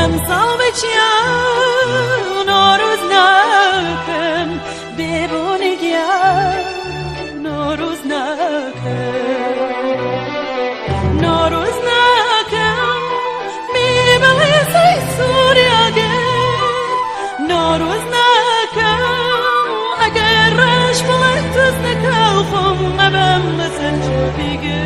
ئەمساڵ بچیا نۆروز ناکەم بێبوونی گیان نۆروز ناکەم نۆروز ناکەم بێ بەڵێسەی سووریاگەر نۆروز ناکەم ئەگەر ڕەش بڵێ تۆز نەکا و خۆم ئەبەم بەسەر چۆپی گر.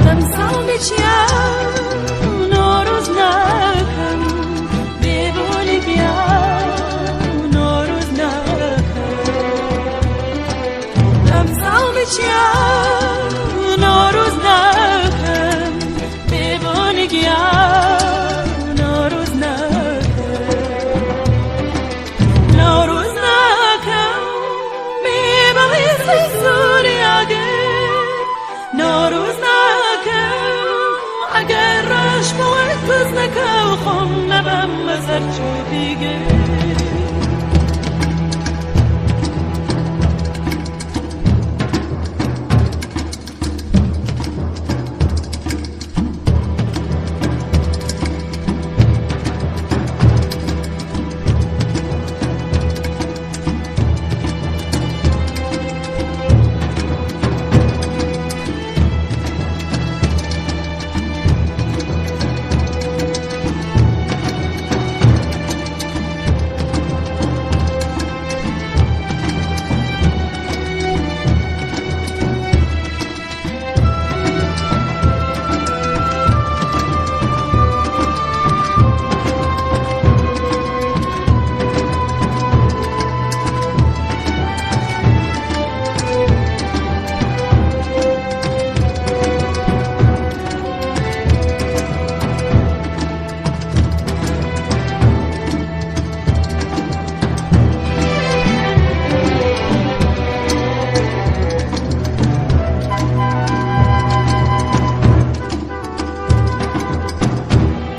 ئەمساڵ بچیا نۆروز ناکەم بێبوونی گیان نۆروز ناکەم ئەمساڵ بچیا نۆروز ناکەم بێبوونی گیان نۆروز ناکەم نۆروز ناکەم بێ بەڵێسەی سووری ئاگر نۆروز ناکەم ئەگەر ڕەش بڵێ تۆز نەکا و خۆم نەبەم بەسەر چۆپی گر.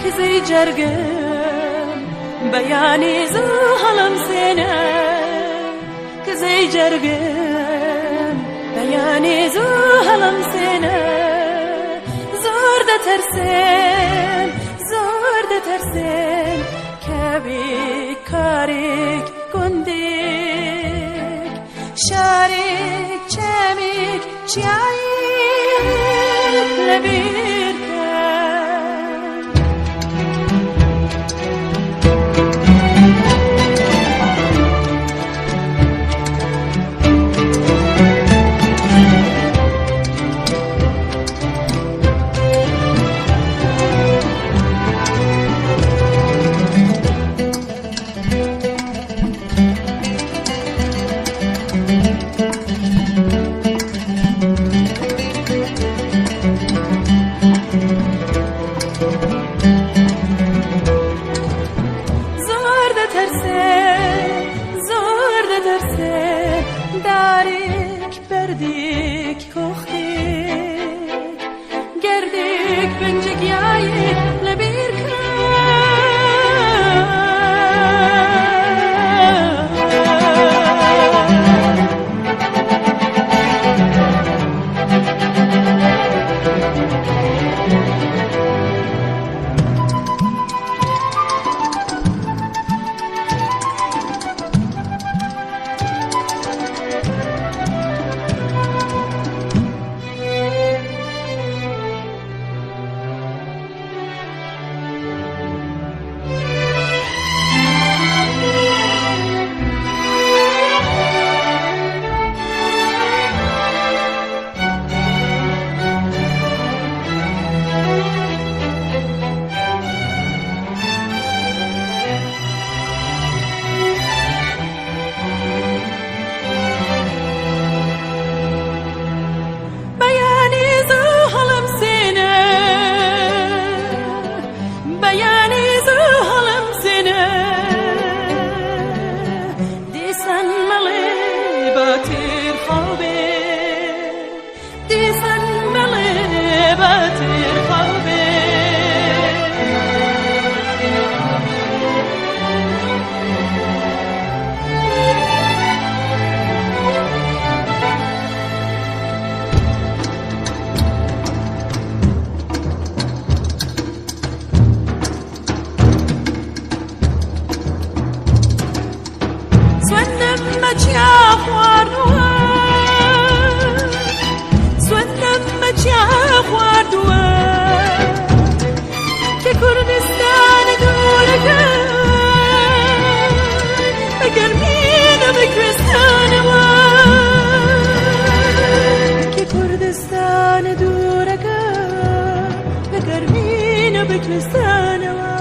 کزەی جەرگم بەیانی زوو هەڵم سێنە کزەی جەرگم بەیانی زوو هەڵم سێنە زۆر دەترسێن زۆر دەترسێن کەوێک کارێک گوندێک شارێک چەمێک چیایەک لەبیر کەم. زۆر دەترسێ زۆر دەترسێ دارێک بەردێک کۆخێک گردێک بنجگیایەک لەبیر زستانەوە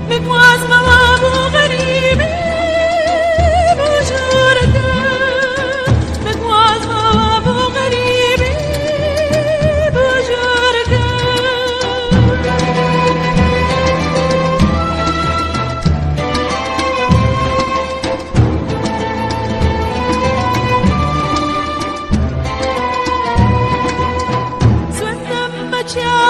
بگوازمەوە بۆ غەریبی بۆ ژوورەکە، بگوازمەوە بۆ غەریبی بۆ ژوورەکە. سوێندم بە چیا.